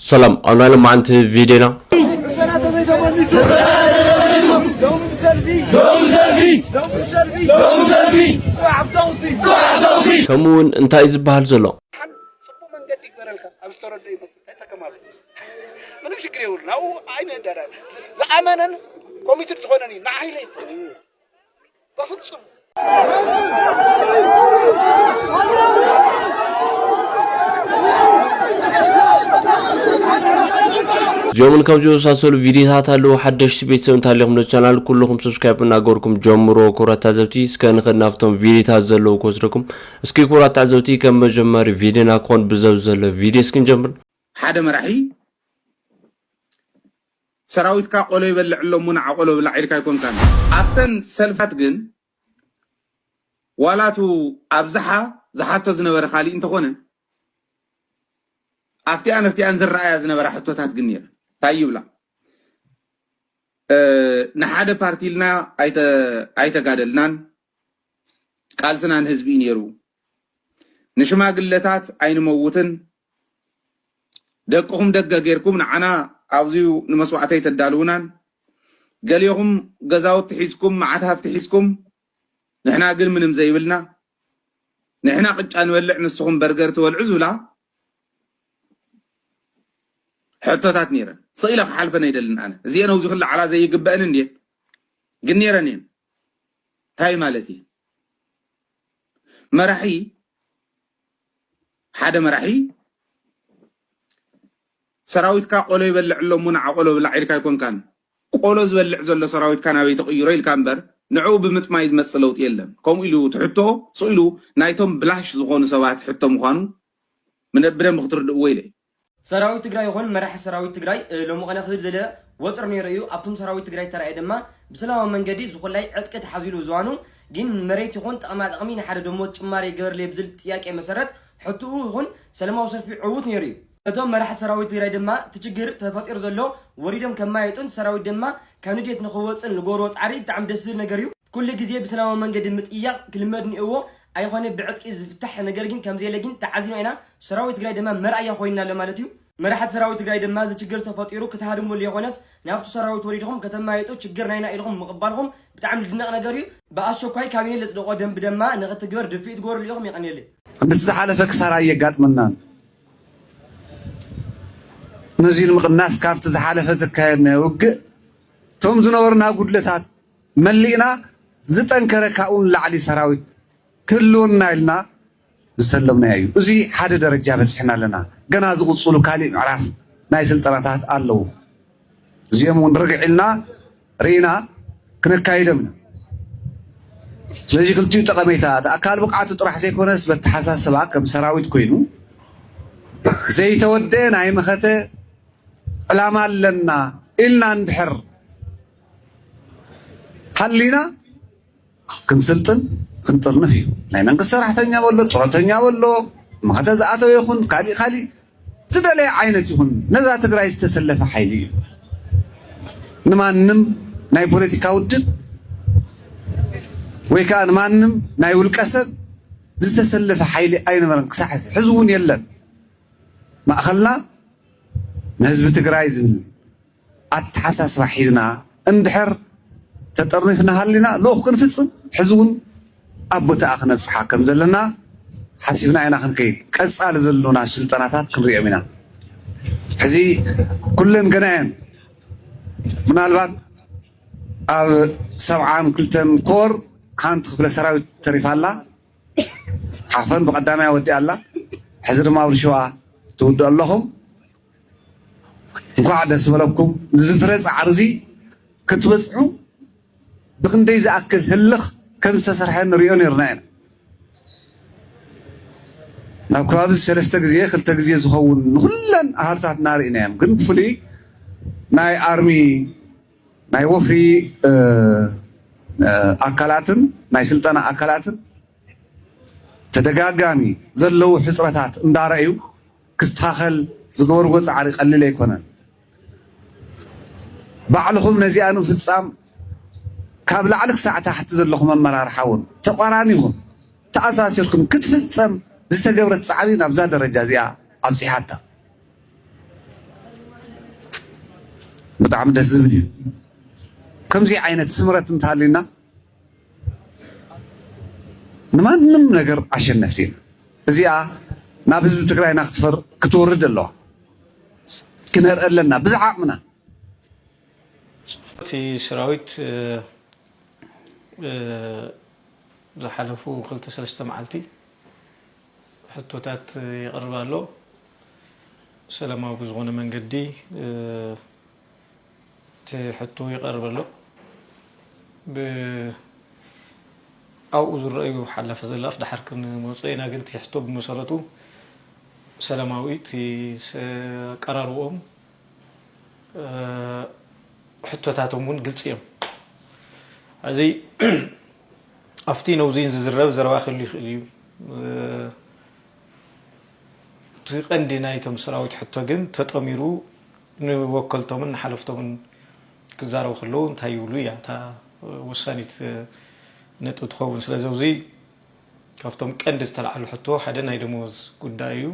ሰላም፣ ኣብ ናይ ሎማዓንቲ ቪድዮና ከምኡ እውን እንታይ እዩ ዝበሃል ዘሎ? ጽቡቅ መንገዲ ይግበረልካ። ኣብ ዝተረዶ ይመስል ተጠቀማሉ። ምንም ሽግር የብሉ። ናው ኣይነ ደረ ዝኣመነን ኮሚትድ ዝኾነን እዩ። ንዓይ ኢለ ይብሉ። በፍጹም እዚኦምን ከም ዝመሳሰሉ ቪዲዮታት ኣለዉ። ሓደሽቲ ቤተሰብ እንተሃሊኹም ነዚ ቻናል ኩልኹም ሰብስክራይብ እናገበርኩም ጀምሮ። ክቡራት ታዘብቲ፣ እስከ ንኸድ ናብቶም ቪዲዮታት ዘለዉ ክወስደኩም። እስኪ ክቡራት ታዘብቲ፣ ከም መጀመሪ ቪዲዮና ክኾን ብዘብ ዘሎ ቪዲዮ እስኪ ንጀምር። ሓደ መራሒ ሰራዊትካ ቆሎ ይበልዕ ኣሎ እሞ ንዓ ቆሎ ብላዕ ኢልካ ኣይኮንካን። ኣብተን ሰልፋት ግን ዋላቱ ኣብዝሓ ዝሓቶ ዝነበረ ካሊእ እንተኾነ ኣብቲኣን ኣብቲኣን ዝረኣያ ዝነበራ ሕቶታት ግን ነይረ እንታይ ይብላ ንሓደ ፓርቲ ኢልና ኣይተጋደልናን ቃልስና ንህዝቢ እዩ ነይሩ ንሽማግለታት ኣይንመውትን ደቅኹም ደገ ጌርኩም ንዓና ኣብዚዩ ንመስዋእተይ ተዳልውናን ገሊኹም ገዛውቲ ሒዝኩም መዓት ሃፍቲ ሒዝኩም ንሕና ግን ምንም ዘይብልና ንሕና ቅጫ ንበልዕ ንስኹም በርገር ትበልዑ ዝብላ ሕቶታት ነይረን ስኢለ ክሓልፈን ኣይደልን ኣነ እዚአን ኣብዚ ክለዓላ ዘይግበአን እንድየን ግን ነይረን እየን እንታይ ማለት እዩ መራሒ ሓደ መራሒ ሰራዊትካ ቆሎ ይበልዕ ኣሎ እሞ ንዓ ቆሎ ብላዕ ኢልካ ኣይኮንካን ቆሎ ዝበልዕ ዘሎ ሰራዊትካ ናበይ ተቕይሮ ኢልካ እምበር ንዕኡ ብምጥማይ ዝመፅእ ለውጢ የለን ከምኡ ኢሉ ትሕቶ ስኢሉ ናይቶም ብላሽ ዝኾኑ ሰባት ሕቶ ምዃኑ ብደንቢ ክትርድእዎ ኢለ ሰራዊት ትግራይ ይኹን መራሒ ሰራዊት ትግራይ ሎሚ ቀነ ክብል ዘለ ወጥር ነይሩ እዩ ኣብቶም ሰራዊት ትግራይ ተራእየ ድማ ብሰላማዊ መንገዲ ዝኹላይ ዕጥቂ ተሓዚሉ ዝዋኑ ግን መሬት ይኹን ጥቕማ ጥቕሚ ንሓደ ደሞዝ ጭማሪ ይገበርለይ ብዝብል ጥያቄ መሰረት ሕትኡ ይኹን ሰለማዊ ሰልፊ ዕዉት ነይሩ እዩ። እቶም መራሒ ሰራዊት ትግራይ ድማ እቲ ችግር ተፈጢሩ ዘሎ ወሪዶም ከማየጡን ሰራዊት ድማ ካብ ንዴት ንክወፅእን ዝገብርዎ ፃዕሪ ብጣዕሚ ደስ ዝብል ነገር እዩ። ኩሉ ግዜ ብሰላማዊ መንገዲ ምጥያቕ ክልመድ እኒኦዎ ኣይኾነ ብዕጥቂ ዝፍታሕ ነገር ግን ከምዘየለ ግን ተዓዚብና ኢና። ሰራዊት ትግራይ ድማ መርኣያ ኮይንና ኣሎ ማለት እዩ። መራሕቲ ሰራዊት ትግራይ ድማ እዚ ችግር ተፈጢሩ ክትሃድምሉ የኾነስ ናብቲ ሰራዊት ወሪድኹም ከተማይጡ ችግር ናይና ኢልኹም ምቕባልኹም ብጣዕሚ ዝድነቕ ነገር እዩ። ብኣሸኳይ ካቢኔ ለፅደቖ ደንቢ ደማ ንኽትግበር ድፍኢት ግበርሉ ኢኹም። የቐንየለይ። ምስቲ ዝሓለፈ ክሳራ ኣየጋጥመናን። ነዚ ንምቕናስ ካብቲ ዝሓለፈ ዘካየድናዮ ውግእ እቶም ዝነበሩና ጉድለታት መሊእና ዝጠንከረ ካብኡ ንላዕሊ ሰራዊት ክህልወና ኢልና ዝተለምናዮ እዩ። እዚ ሓደ ደረጃ በፂሕና ኣለና። ገና ዝቕፅሉ ካሊእ ምዕራፍ ናይ ስልጠናታት ኣለዉ። እዚኦም እውን ርግዕ ኢልና ርኢና ክነካይዶም ኢና። ስለዚ ክልቲኡ ጠቐሜታ እቲ ኣካል ብቕዓቱ ጥራሕ ዘይኮነስ በተሓሳስባ ከም ሰራዊት ኮይኑ ዘይተወደአ ናይ መኸተ ዕላማ ኣለና ኢልና እንድሕር ሃሊና ክንስልጥን ክንጥርንፍ እዩ። ናይ መንግስቲ ሰራሕተኛ በሎ፣ ጡረተኛ በሎ፣ መኸተ ዝኣተወ ይኹን ካሊእ ካሊእ ዝደለየ ዓይነት ይኹን ነዛ ትግራይ ዝተሰለፈ ሓይሊ እዩ። ንማንም ናይ ፖለቲካ ውድብ ወይ ከዓ ንማንም ናይ ውልቀ ሰብ ዝተሰለፈ ሓይሊ ኣይነበረን። ክሳዕ ሕዚ እውን የለን። ማእኸልና ንህዝቢ ትግራይ ዝብል ኣተሓሳስባ ሒዝና እንድሕር ተጠርኒፍና ሃሊና ልኡኽ ክንፍፅም ሕዚ እውን ኣብ ቦታኣ ክነብፅሓ ከም ዘለና ሓሲብና ኢና ክንከይድ። ቀፃሊ ዘሎና ስልጠናታት ክንሪኦም ኢና። ሕዚ ኩለን ገና እየን። ምናልባት ኣብ ሰብዓን ክልተን ኮር ሓንቲ ክፍለ ሰራዊት ተሪፋ ኣላ። ሓፈን ብቐዳማይ ወዲኣ ኣላ። ሕዚ ድማ ኣብ ሸዋ ትውድኡ ኣለኹም። እንኳዕ ደስ በለኩም። እዚ ፍረ ፃዕሪ እዚ ክትበፅሑ ብክንደይ ዝኣክል ህልኽ ከም ዝተሰርሐ ንሪኦ ነይርና ኢና። ናብ ከባቢ ሰለስተ ግዜ ክልተ ግዜ ዝኸውን ንኩለን ኣሃዱታትና ርኢናዮም። ግን ብፍሉይ ናይ ኣርሚ ናይ ወፍሪ ኣካላትን ናይ ስልጠና ኣካላትን ተደጋጋሚ ዘለዉ ሕፅረታት እንዳረኣዩ ክስተኻኸል ዝገበርዎ ፃዕሪ ቀሊል ኣይኮነን። ባዕልኹም ነዚኣ ንምፍፃም ካብ ላዕሊ ክሳዕ ታሕቲ ዘለኹም ኣመራርሓ እውን ተቋራኒኹም ተኣሳሲርኩም ክትፍፀም ዝተገብረት ፃዕሪ ናብዛ ደረጃ እዚኣ ኣብፂሓታ። ብጣዕሚ ደስ ዝብል እዩ። ከምዚ ዓይነት ስምረት እንተሃልዩና ንማንም ነገር ኣሸነፍቲ ኢና። እዚኣ ናብ ህዝቢ ትግራይና ክትፈር ክትወርድ ኣለዋ። ክነርኢ ኣለና ብዝዓቕምና። እቲ ሰራዊት ዝሓለፉ ክልተ ሰለስተ መዓልቲ ሕቶታት የቕርብ ኣሎ። ሰላማዊ ብዝኾነ መንገዲ እቲ ሕቶ ይቐርብ ኣሎ። ኣብኡ ዝረኣዩ ሓላፊ ዘላፍ ድሓር ክንመፁ ኢና። ግን እቲ ሕቶ ብመሰረቱ ሰላማዊ እቲ ኣቀራርቦኦም ሕቶታቶም እውን ግልፂ እዮም። እዚ ኣብቲ ነውዚን ዝዝረብ ዘረባ ክህሉ ይኽእል እዩ። እቲ ቀንዲ ናይቶም ሰራዊት ሕቶ ግን ተጠሚሩ ንወከልቶምን ንሓለፍቶምን ክዛረቡ ከለዉ እንታይ ይብሉ እያ እታ ወሳኒት ነጥቢ ትኸውን። ስለዚ ኣብዚ ካብቶም ቀንዲ ዝተለዓሉ ሕቶ ሓደ ናይ ደሞዝ ጉዳይ እዩ።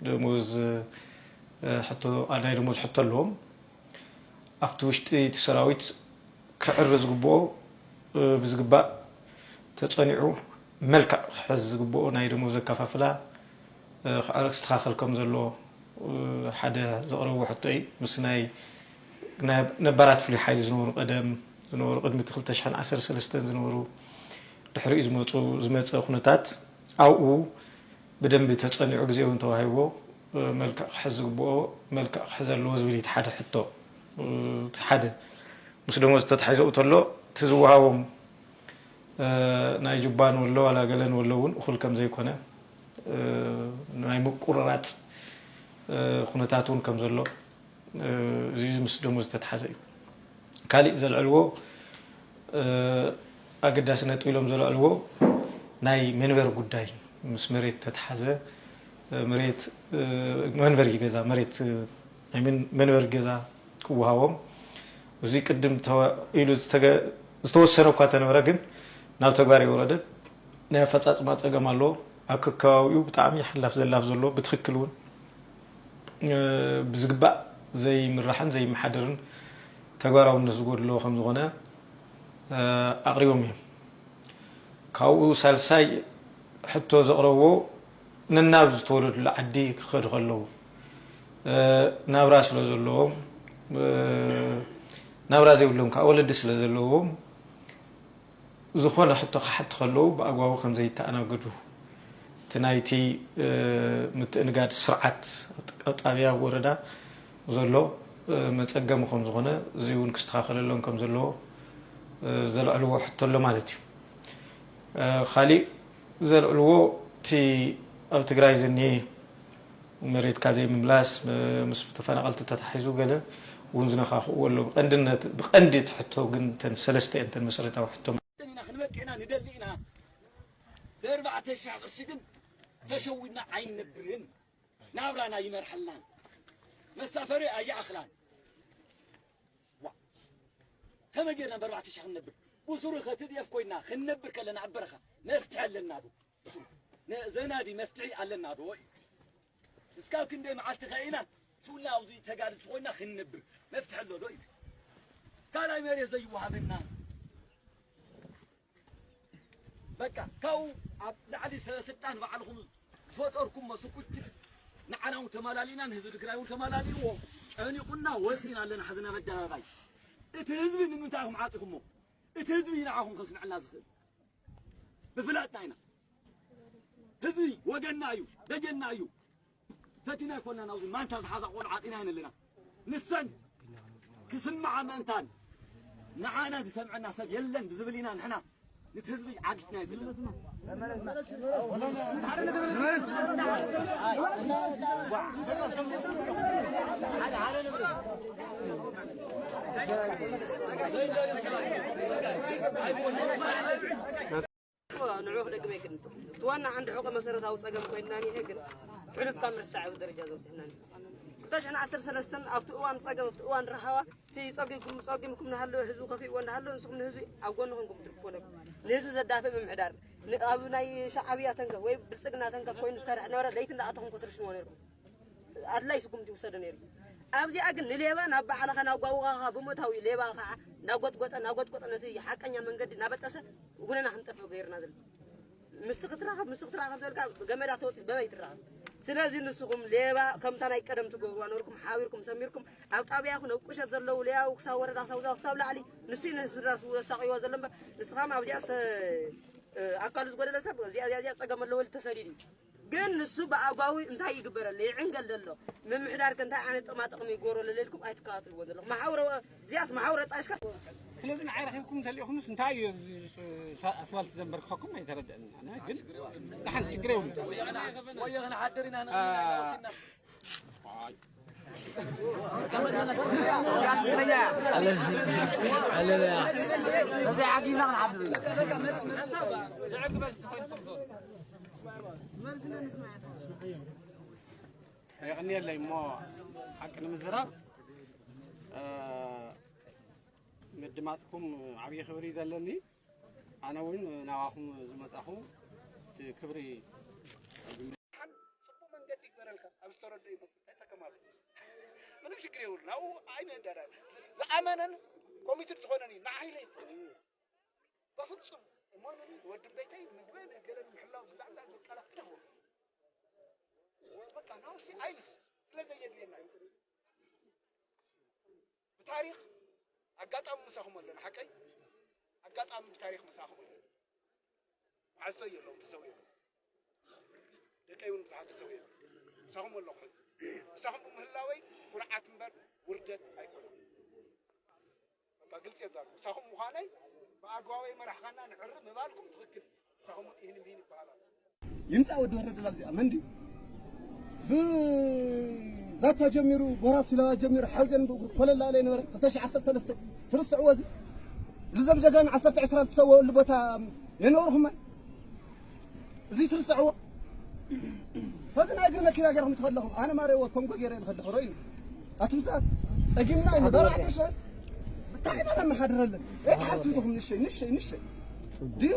ደሞዝ ሕቶ ናይ ደሞዝ ሕቶ ኣለዎም። ኣብቲ ውሽጢ እቲ ሰራዊት ክዕሪ ዝግብኦ ብዝግባእ ተፀኒዑ መልክዕ ክሕዝ ዝግብኦ ናይ ደሞዝ ኣከፋፍላ ክዕረ ክስተኻኸል ከም ዘለዎ ሓደ ዘቕረብዎ ሕቶ እዩ። ምስ ናይ ነባራት ፍሉይ ሓይሊ ዝነበሩ ቀደም ዝነበሩ ቅድሚ እቲ ክልተ ሽሕን ዓሰርተ ሰለስተን ዝነበሩ ድሕሪኡ ዝመፁ ዝመፀ ኩነታት ኣብኡ ብደንቢ ተፀኒዑ ግዜ እውን ተዋሂብዎ መልክዕ ክሕዝ ዝግብኦ መልክዕ ክሕዝ ኣለዎ ዝብል እቲ ሓደ ሕቶ እቲ ሓደ ምስ ደሞዝ ተታሒዘኡ ተሎ እቲ ዝወሃቦም ናይ ጁባን ወሎ ዋላ ገለን ወሎ እውን እኹል ከም ዘይኮነ ናይ ምቁርራፅ ኩነታት እውን ከም ዘሎ እዚ ምስ ደሞዝ ዝተተሓዘ እዩ። ካሊእ ዘልዕልዎ ኣገዳሲ ነጥቢ ኢሎም ዘልዕልዎ ናይ መንበሪ ጉዳይ ምስ መሬት ተተሓዘ መሬት መንበሪ ገዛ መሬት መንበሪ ገዛ ክወሃቦም እዚ ቅድም ኢሉ ዝተወሰነ እኳ ተነበረ ግን ናብ ተግባር የወረደ ናይ ኣፈፃፅማ ፀገም ኣሎ ኣብ ከከባቢኡ ብጣዕሚ ሓላፍ ዘላፍ ዘሎ ብትክክል እውን ብዝግባእ ዘይምራሕን ዘይመሓደርን ተግባራውነት ዝጎድሎ ከምዝኾነ ኣቕሪቦም እዮም። ካብኡ ሳልሳይ ሕቶ ዘቕረብዎ ነናብ ዝተወለዱሉ ዓዲ ክኸዱ ከለዉ ናብራ ስለ ዘለዎም ናብራ ዘይብሎም ከዓ ወለዲ ስለ ዘለዎም ዝኾነ ሕቶ ክሓቱ ከለዉ ብኣግባቡ ከም ዘይተኣናገዱ እቲ ናይቲ ምትእንጋድ ስርዓት ኣብ ጣብያ ወረዳ ዘሎ መፀገሚ ከም ዝኾነ እዚ እውን ክስተኻኸለሎም ከም ዘለዎ ዘልዕልዎ ሕቶ ኣሎ ማለት እዩ። ካሊእ ዘልዕልዎ እቲ ኣብ ትግራይ ዝኒሄ መሬትካ ዘይምምላስ ምስ ተፈናቐልቲ ተታሒዙ ገለ እውን ዝነኻኽእዎ ኣሎ። ብቐንድነት ብቐንዲ እቲ ሕቶ ግን እተን ሰለስተ እየን እተን መሰረታዊ ሕቶ። ኢና ክንበቅ ኢና ንደሊ ኢና ብኣርባዕተ ሺሕ ቅርሺ ግን ተሸዊድና ኣይንነብርን ናብራና ይመርሐልናን መሳፈሪ ኣይኣኽላን ከመይ ጌርና ብኣርባዕተ ሺሕ ክንነብር ብሱሩ ከትድየፍ ኮይና ክንነብር ከለና ኣብ በረኻ መፍትሒ ኣለና ዶ ዘናዲ መፍትሒ ኣለና ዶ እስካብ ክንደይ መዓልቲ ከኢና ሱና ኣብዚ ተጋድልቲ ኮይና ክንነብር መፍትሒ ኣሎ ዶ እዩ ካልኣይ መሬት ዘይወሃበና በቃ ካብኡ ኣብ ላዕሊ ስልጣን ባዕልኹም ዝፈጠርኩሞ ስኩችት ንዓና እውን ተማላሊእና ንህዝቢ ትግራይ እውን ተማላሊእዎ ጨኒቁና ወፂና ኣለና ሕዚ ናብ ኣደባባይ እቲ ህዝቢ ንምንታይ ኢኹም ዓፂኹሞ እቲ ህዝቢ እዩ ንዓኹም ከስምዐና ዝኽእል ብፍላጥና ኢና ህዝቢ ወገንና እዩ ደጀንና እዩ ፈቲና ኣይኮናን ኣብዚ ማንታ ዝሓዛ ቆልዓ ኣጢና ኢና ኣለና ንሰን ክስምዓ ምእንታን ንዓና ዝሰምዐና ሰብ የለን ብዝብል ኢና ንሕና ንቲ ህዝቢ ዓጊትና እዩ ዘለና ንዑ ክደግም የግድን እቲ ዋና ዓንዲ ሕቆ መሰረታዊ ፀገም ኮይንና ኒሀ ግን ሕሉፍካ ምርሳዕ ደረጃ ዘብፅሕና ኒሀ ክልተ ሽሕን ዓሰርተ ሰለስተን ኣብቲ እዋን ፀገም ኣብቲ እዋን ረሃዋ እቲ ፀጊምኩም ፀጊምኩም ንሃለወ ህዝቢ ከፊእዎ እንዳሃለወ ንስኹም ንህዝቢ ኣብ ጎኒ ኮንኩም ትርክቦ ነይርኩም ንህዝቢ ዘዳፍእ ምምሕዳር ኣብ ናይ ሻዓብያ ተንከፍ ወይ ብልፅግና ተንከፍ ኮይኑ ዝሰርሕ ነበረ ለይቲ እንዳኣተኹም ክትርሽንዎ ነይርኩም ኣድላይ ስጉምቲ ይውሰዶ ነይሩ እዩ። ኣብዚኣ ግን ንሌባ ናብ ባዕልኻ ናጓውኻኻ ብሞታዊ ሌባ ኸዓ ናጎጥጎጠ ናጎጥጎጠ ነዚ ሓቀኛ መንገዲ ናበጠሰ ጉነና ክንጠፍእ ገይርና ዘሎ። ምስቲ ክትራኸብ ምስቲ ክትራኸብ ዘልካ ገመዳ ተወጢስ በበይ ትራኸብ። ስለዚ ንስኹም ሌባ ከምታ ናይ ቀደም ትገብርዋ ነርኩም ሓቢርኩም ሰሚርኩም ኣብ ጣብያ ይኹን ኣብ ቁሸት ዘለዉ ሌያዊ ክሳብ ወረዳ ክሳብ ዞባ ክሳብ ላዕሊ ንሱ ነስድራ ዘሳቕይዎ ዘሎ እምበር ንስኻም ኣብዚኣ ኣካሉ ዝጎደለ ሰብ እዚኣ እዚኣ እዚኣ ጸገም ኣለዎ ኢሉ ተሰዲዱ እዩ። ግን ንሱ ብኣጓዊ እንታይ ይግበረሉ ይዕንገል ዘሎ ምምሕዳር ከ እንታይ ዓይነት ጥቕማ ጥቕሚ ይጎረሉ ኢልኩም ኣይትከታተልዎ ዘለኹም መሓውረ እዚኣስ መሓውረ ጣይስካ ስለዚ ንዓይ ረኺብኩም እንተሊእኹምስ እንታይ እዩ ኣስፋልት ዘንበርክኸኩም ኣይተረድአኒ ኣነ ግን ደሓን ችግር የብሉ ወዮ ክንሓድር ኢና ንቕድሚና እናወሲድና የቐንየለይ እሞ ሓቂ ንምዝራብ ምድማፅኩም ዓብዪ ክብሪ እዩ ዘለኒ ኣነ እውን ናባኹም ዝመፃኹ እቲ ክብሪ ጽቡቅ መንገዲ ይግበረልካ ኣብ ዝተረዶ ይመጽእ እንታይ ጸገም ኣሎ ምንም ሽግር የብሉ ናው ኣይነ እንዳዳ ዝኣመነን ኮሚትድ ዝኾነን እዩ ንዓይ ኢለ ይፍቅር በፍጹም እሞ ንኒ ወዲ ቤተይ ምግበን ገለን ምሕላው ብዛዕባ ዝብል ቃላት ክደፍዎ በቃ ናውሲ ኣይ ስለ ዘየድልየና እዩ ብታሪኽ ኣጋጣሚ ምሳኹም ኣለና ሓቀይ ኣጋጣሚ ብታሪኽ ምሳኹም ኣለና መዓዝቶ እየ ኣለዉ ተሰዊኦም ደቀይ እውን ብዙሓት ተሰዊኦም ምሳኹም ኣለኹ ሕዚ ምሳኹም ብምህላወይ ኩርዓት እምበር ውርደት ኣይኮነን በቃ ግልፂ የዛሉ ምሳኹም ምዃነይ ብኣግባበይ መራሕኻና ንዕሪ ምባልኩም ትኽክል ምሳኹም እውን ይህን ይህን ይበሃል ኣሎ ይምጻእ ወዲ ወረደ ላብዚኣ መን ድዩ ብዛታ ጀሚሩ ቦራስ ኢለዋ ጀሚሩ ሓውዘን ብእግሩ ኮለል ኣለ ነበረ ክልተ ሽሕ ዓሰርተ ሰለስተ ትርስዕዎ እዚ ልዘም ጀጋን ዓሰርተ ዕስራ ዝተሰወእሉ ቦታ የነበርኹማ እዚ ትርስዕዎ ፈዚ ናይ እግሪ መኪና ገርኩም ትኸለኹም ኣነ ማረዎ ኮንጎ ገይረ ንኸለኹ ሮኢኒ ኣቱም ሰዓት ጸጊምና ኢና በርባዕተ ሽሕ ብታይ ኢና ነመሓድረለን ኣይትሓስቡ ኢኹም ንሸይ ንሸይ ንሸይ ድዩ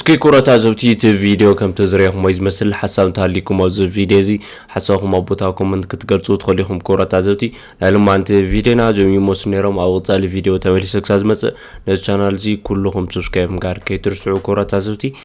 እስኪ ኩረታ ዘውቲ እቲ ቪድዮ ከም ተዝረኹም ወይ ዝመስል ሓሳብ እንተሃሊኩም ኣብዚ ቪድዮ እዚ ሓሳብኩም ኣብ ቦታ ኮመንት ክትገልፁ ትኽእሉ ኢኹም። ኩረታ ዘውቲ ናይ ልማንቲ ቪድዮና ዞም ይመስሉ ነይሮም። ኣብ ቀፃሊ ቪድዮ ተመሊሰ ክሳብ ዝመፅእ ነዚ ቻናል እዚ ኩልኹም ሰብስክራይብ ምግባር ከይትርስዑ። ኩረታ ዘውቲ